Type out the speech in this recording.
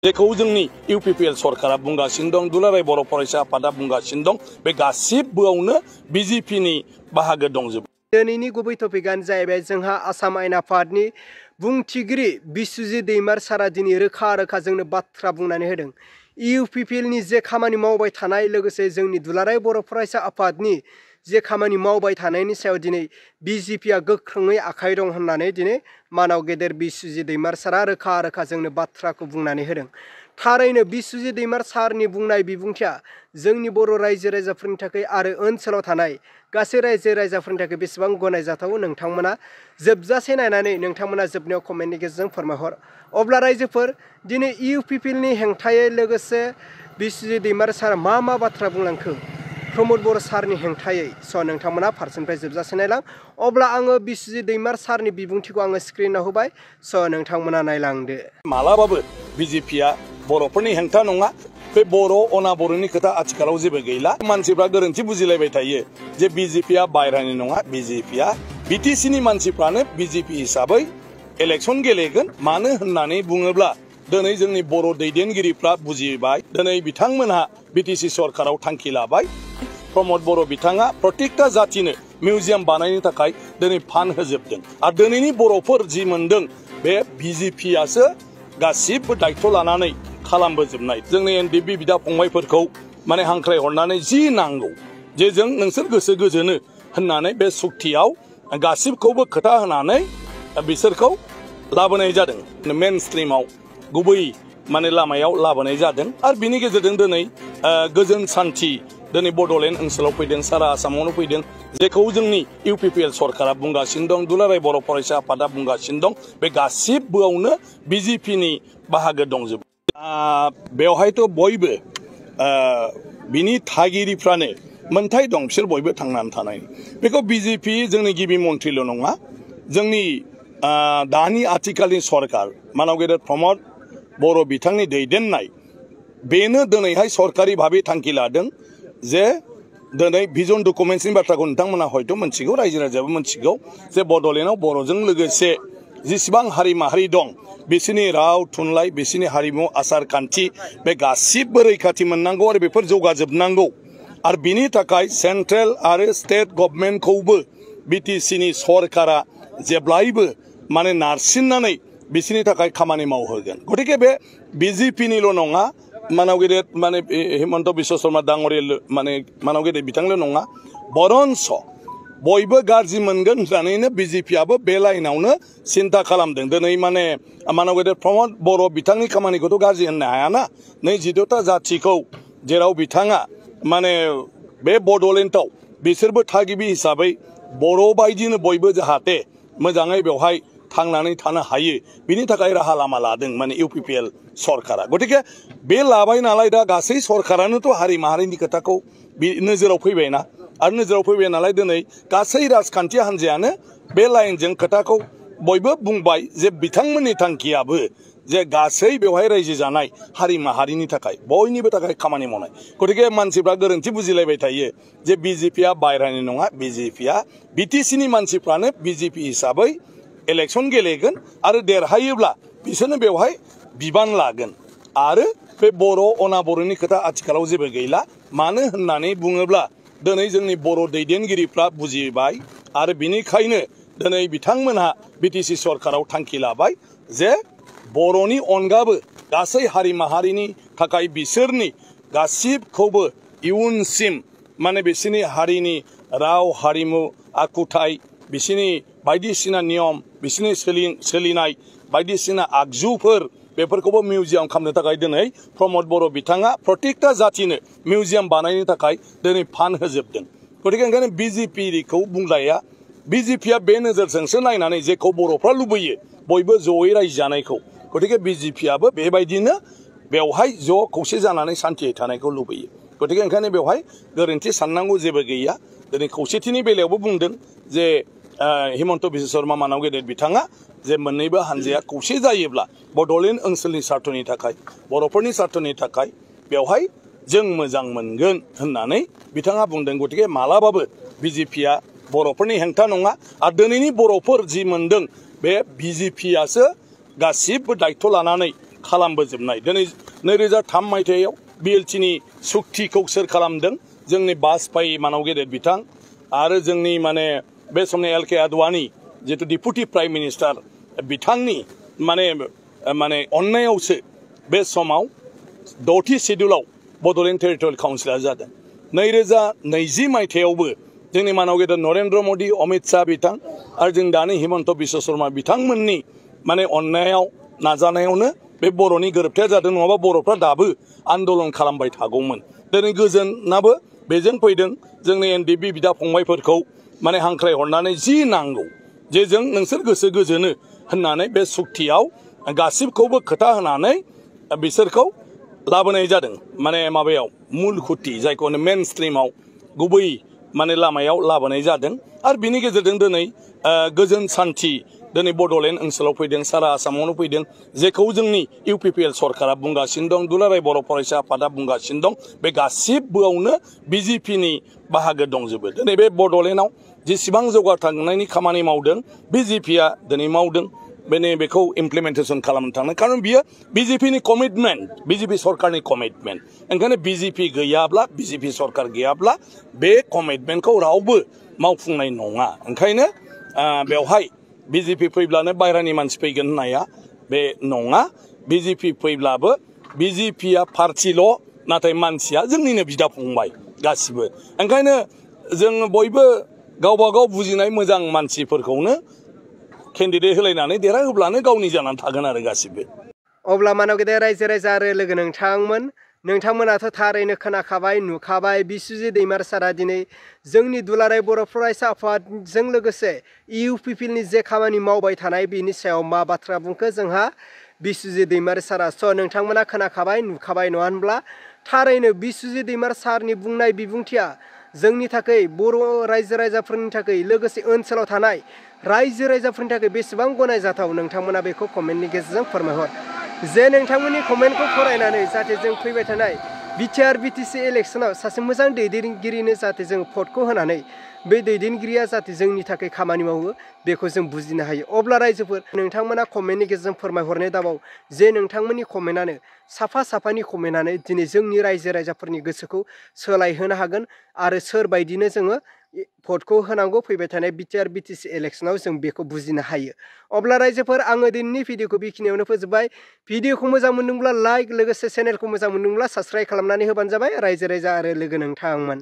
जेखौ जोंनि इउपिपिएल सरकारा बुंगासिनो दं दुलाराय बर' फरायसा आफादा बुंगासिनो दं बे गासिबोआवनो बिजेपिनि बाहागो दंजोबो। दिनैनि गुबै टपिकआनो जाहैबाय जोंहा आसाम आयेन आफादनि बुंथिगिरि बिस्वजित दैमार सारा दिनै रोखा रोखा जोंनो बाथ्रा बुंनानै होदों। इउपिपिएलनि जे खामानि मावबाय थानाय लोगोसे जोंनि दुलाराय बर' फरायसा आफादनि जे खामानि मावबाय थानायनि सायाव दिनै बिजेपिआ गोख्रोङै आखाइ दं होननानै दिनै मानाव गेदेर बिस्वजित दैमार सारा रोखा रोखा जोंनो बाथ्राखौ बुंनानै होदों। थारैनो बिस्वजित दैमार सारनि बुंनाय बिबुंथिया जोंनि बर' रायजो राजाफोरनि थाखाय आरो ओनसोलाव थानाय गासै रायजो राजाफोरनि थाखाय बेसेबां गनायजाथाव नोंथांमोना जोबजासे नायनानै नोंथांमोना जोबनायाव कमेन्टनि गेजेरजों फोरमायहर। अब्ला रायजोफोर दिनै इउपिपिएलनि हेंथायै लोगोसे बिस्वजित दैमार सारा मा बाथ्रा बुंलांखो प्रमद बर' सारनि हेंथायै नोंथांमोना फारसेनिफ्राय जोबजासे नायलां। अब्ला आङो बिस्वजित दैमार सारनि बिबुंथिखौ आङो स्क्रिनाव होबाय नोंथांमोना नायलांदो। मालाबाबो बिजेपिआ बर'फोरनि हेंथा नङा। बे बर' अना बर'नि खोथा आथिखालाव जेबो गैला। मानसिफ्रा गोरोन्थि बुजिलायबाय थायो जे बिजेपिआ बायरानि नङा। बिजेपिआ बिटिसिनि मानसिफ्रानो बिजेपि हिसाबै इलेक्सन गेलेगोन। मानो होननानै बुङोब्ला दिनै जोंनि बर' दैदेनगिरिफ्रा बुजिबाय। दिनै बिथांमोनहा बिटिसि सरकाराव थांखि लाबाय। प्रमद बर' बिथाङा प्रत्येकटा जातिनो मिउजियाम बानायनो थाखाय दिनै फान्ड होजोबदों। आरो दिनैनि बर'फोर जि मोनदों बे बिजेपिआसो गासिबो दायथ' लानानै खालामबोजोबनाय। जोंनि एनडिएफबि बिदा फंबायफोरखौ माने हांख्रायहरनानै जि नांगौ जे जों नोंसोर गोसो गोजोनो होननानै बे सुक्तियाव गासिबखौबो खोथा होनानै बिसोरखौ लाबोनाय जादों। मेन स्ट्रिमाव गुबै माने लामायाव लाबोनाय जादों। आरो बिनि गेजेरजों दिनै गोजोन सान्थि दिनै बड'लेण्ड ओनसोलाव फैदों, सारा आसामावनो फैदों। जेखौ जोंनि इउपिपिएल सरकारा बुंगासिनो दं दुलाराय बर' फरायसा आफादा बुंगासिनो दं बे गासिबोआवनो बिजेपिनि बाहागो दंजोबो। बेवहायथ' बयबो बिनि थागिरिफ्रानो मोनथाय दं बिसोर बयबो थांनानै थानाय। बेखौ बिजेपि जोंनि गिबि मन्थ्रिल' नङा जोंनि दानि आथिखालनि सरकार मानाव गेदेर प्रमद बर' बिथांनि दैदेननाय बेनो दिनैहाय सरकारि भाबै थांखि लादों जे दिनै भिजन डकुमेन्ट्सनि बाथ्राखौ नोंथांमोना हयथ' मोनथिगौ, रायजो राजायाबो मोनथिगौ जे बड'लेण्डआव बर'जों लोगोसे जेसेबां हारि माहारि दं बिसोरनि राव थुनलाइ बिसोरनि हारिमु आसार खान्थि बे गासिबो रैखाथि मोननांगौ आरो बेफोर जौगाजोबनांगौ। आरो बिनि थाखाय सेन्ट्रेल आरो स्टेट गभर्नमेन्टखौबो बिटिसिनि सरकारा जेब्लायबो माने नारसिननानै बिसोरनि थाखाय खामानि मावहोगोन। गतिके बे बिजेपिनिल' नङा मानाव गेदेर माने हिमन्त बिश्व शर्मा डांगरिया माने मानाव गेदेर बिथांल' नङा बरन्स बयबो गाज्रि मोनगोन होननानैनो बिजेपिआबो बे लाइनावनो सिन्था खालामदों। दिनै माने मानाव गेदेर प्रमद बर' बिथांनि खामानिखौथ' गाज्रि होननो हायाना। नै 14टा जाथिखौ जेराव बिथाङा माने बे बड'लेण्डआव बिसोरबो थागिबि हिसाबै बर' बायदिनो बयबो जाहाथे मोजाङै बेवहाय थांनानै थानो हायो बिनि थाखाय राहा लामा लादों माने इउपिपिएल सरकारा। गतिके बे लाबाय नालाय दा गासै सरकारानोथ' हारि माहारिनि खोथाखौ नोजोराव फैबायना। आरो नोजोराव फैबाय नालाय दिनै गासै राजखान्थि हान्जायानो बे लाइनजों खोथाखौ बयबो बुंबाय जे बिथांमोननि थांखियाबो जे गासै बेवहाय रायजो जानाय हारि माहारिनि थाखाय बयनिबो थाखाय खामानि मावनाय। गतिके मानसिफ्रा गोरोन्थि बुजिलायबाय थायो जे बिजेपिआ बायरानि नङा। बिजेपिआ बिटिसिनि मानसिफ्रानो बिजेपि हिसाबै इलेक्सन गेलेगोन आरो देरहायोब्ला बिसोरनो बेवहाय बिबान लागोन। आरो बे बर' अना बर'नि खोथा आथिखालाव जेबो गैला। मानो होननानै बुङोब्ला दिनै जोंनि बर' दैदेनगिरिफ्रा बुजिबाय आरो बिनिखायनो दिनै बिथांमोनहा बिटिसि सरकाराव थांखि लाबाय जे बर'नि अनगाबो गासै हारि माहारिनि थाखाय बिसोरनि गासिबखौबो इयुनसिम माने बिसोरनि हारिनि राव हारिमु आखुथाय बिसोरनि बायदिसिना नियम बिसोरनि सोलिनाय बायदिसिना आगजुफोर बेफोरखौबो मिउजियाम खालामनो थाखाय दिनै प्रमद बर' बिथाङा प्रत्येकटा जातिनो मिउजियाम बानायनो थाखाय दिनै फान्ड होजोबदों। गतिके ओंखायनो बिजेपिखौ बुंलाया। बिजेपिआ बे नोजोरजोंसो नायनानै जेखौ बर'फ्रा लुबैयो बयबो जयै रायजो जानायखौ। गतिके बिजेपिआबो बेबायदिनो बेवहाय ज' खौसे जानानै सान्थियै थानायखौ लुबैयो। गतिके ओंखायनो बेवहाय गोरोन्थि साननांगौ जेबो गैया। दिनै खौसेथिनि बेलायावबो बुंदों जे हिमन्त बिश्व शर्मा मानाव गेदेर बिथाङा जे मोननैबो हान्जाया खौसे जायोब्ला बड'लेण्ड ओनसोलनि सार्थनि थाखाय बर'फोरनि सार्थनि थाखाय बेवहाय जों मोजां मोनगोन होननानै बिथाङा बुंदों। गतिके मालाबाबो बिजेपिआ बर'फोरनि हेंथा नङा। आरो दिनैनि बर'फोर जि मोनदों बे बिजेपिआसो गासिबो दायथ' लानानै खालामबोजोबनाय दिनै 2003 मायथाइयाव बिएलटिनि सुक्तिखौ सोर खालामदों जोंनि बाजपेयी मानव गेदेर बिथां आरो जोंनि माने बे समनि एल के आडवाणी जितु डिपुटि प्राइम मिनिस्टार बिथांनि माने अननायावसो बे समाव 6थि शेड्युलाव बड'लेण्ड टेरिटरियेल काउन्सिला जादों 2020 मायथाइयावबो जोंनि मानव गेदेर नरेन्द्र मोदी अमित शाह बिथां आरो जों दानि हिमन्त बिश्व शर्मा बिथांमोननि माने अननायाव नाजानायावनो बे बर'नि गोरोबथाया जादों नङाबा बर'फ्रा दाबो आन्दोलन खालामबाय थागौमोन दिनै गोजोनाबो बेजों फैदों जोंनि एनडिपि बिदा फंबायफोरखौ माने हांख्राय हरनानै जि नांगौ जे जों नोंसोर गोसो गोजोनो होननानै बे सुक्तियाव गासिबखौबो खोथा होनानै बिसोरखौ लाबोनाय जादों माने माबायाव मुल खुथि जायखौ मेन स्ट्रिमाव गुबै माने लामायाव लाबोनाय जादों आरो बिनि गेजेरजों दिनै गोजोन सान्थि दिनै बड'लेण्ड ओनसोलाव फैदों सारा आसामावनो फैदों जेखौ जोंनि इउपिपिएल सरकारा बुंगासिनो दं दुलाराय बर' फरायसा आफादा बुंगासिनो दं बे गासिबोआवनो बिजेपिनि बाहागो दंजोबो दिनै बे बड'लेण्डआव जेसेबां जौगाखांनायनि खामानि मावदों बिजेपिया दिनै मावदों बेखौ इमप्लिमेन्टेसन खालामनो थांनो खारन बियो बिजेपिनि कमिटमेन्ट बिजेपि सरकारनि कमिटमेन्ट ओंखायनो बिजेपि गैयाब्ला बिजेपि सरकार गैयाब्ला बे कमिटमेन्टखौ रावबो मावफुंनाय नङा ओंखायनो बेवहाय बिजेपि फैब्लानो बायरानि मानसि फैगोन होननाया बे नङा बिजेपि फैब्लाबो बिजेपिया पार्टिल' नाथाय मानसिया जोंनिनो बिदा फंबाय गासिबो ओंखायनो जों बयबो गावबा गाव बुजिनाय मोजां मानसिफोरखौनो केन्डिडेट होलायनानै देरहा होब्लानो गावनि जानानै थागोन आरो गासिबो अब्ला मानव गेदेर रायजो राजा आरो लोगो नोंथांमोनाथ' थारैनो खोनाखाबाय नुखाबाय बिस्वजित दैमार सारा दिनै जोंनि दुलाराय बर' फरायसा आफादजों लोगोसे इउपिपिएलनि जे खामानि मावबाय थानाय बेनि सायाव मा बाथ्रा बुंखो जोंहा बिस्वजित दैमार सारा स' नोंथांमोना खोनाखाबाय नुखाबाय नङा होनब्ला थारैनो बिस्वजित दैमार सारनि बुंनाय बिबुंथिया जोंनि थाखाय बर' रायजो राजाफोरनि थाखाय लोगोसे ओनसोलाव थानाय रायजो राजाफोरनि थाखाय बेसेबां गनायजाथाव नोंथांमोना बेखौ कमेन्टनि गेजेरजों फोरमायहर जे नोंथांमोननि कमेन्टखौ फरायनानै जाहाथे जों फैबाय थानाय बिटिआर बिटिसि इलेक्सनाव सासे मोजां दैदेनगिरिनो जाहाथे जों भटखौ होनानै बे दैदेनगिरिया जाहाथे जोंनि थाखाय खामानि मावो बेखौ जों बुजिनो हायो अब्ला रायजोफोर नोंथांमोना कमेन्टनि गेजेरजों फोरमायहरनो दाबाव जे नोंथांमोननि कमेन्टआनो साफानि कमेन्टआनो दिनै जोंनि रायजो राजाफोरनि गोसोखौ सोलायहोनो हागोन आरो सोरबायदिनो जोङो भटखौ होनांगौ फैबाय थानाय बिटिआर बिटिसि इलेक्सनाव जों बेखौ बुजिनो हायो अब्ला रायजोफोर आङो दिनैनि भिडिअखौ बेखिनियावनो फोजोबबाय भिडिअखौ मोजां मोनदोंब्ला लाइक लोगोसे चेनेलखौ मोजां मोनदोंब्ला साबस्क्राइब खालामनानै होबानो जाबाय रायजो राजा आरो लोगो नोंथांमोन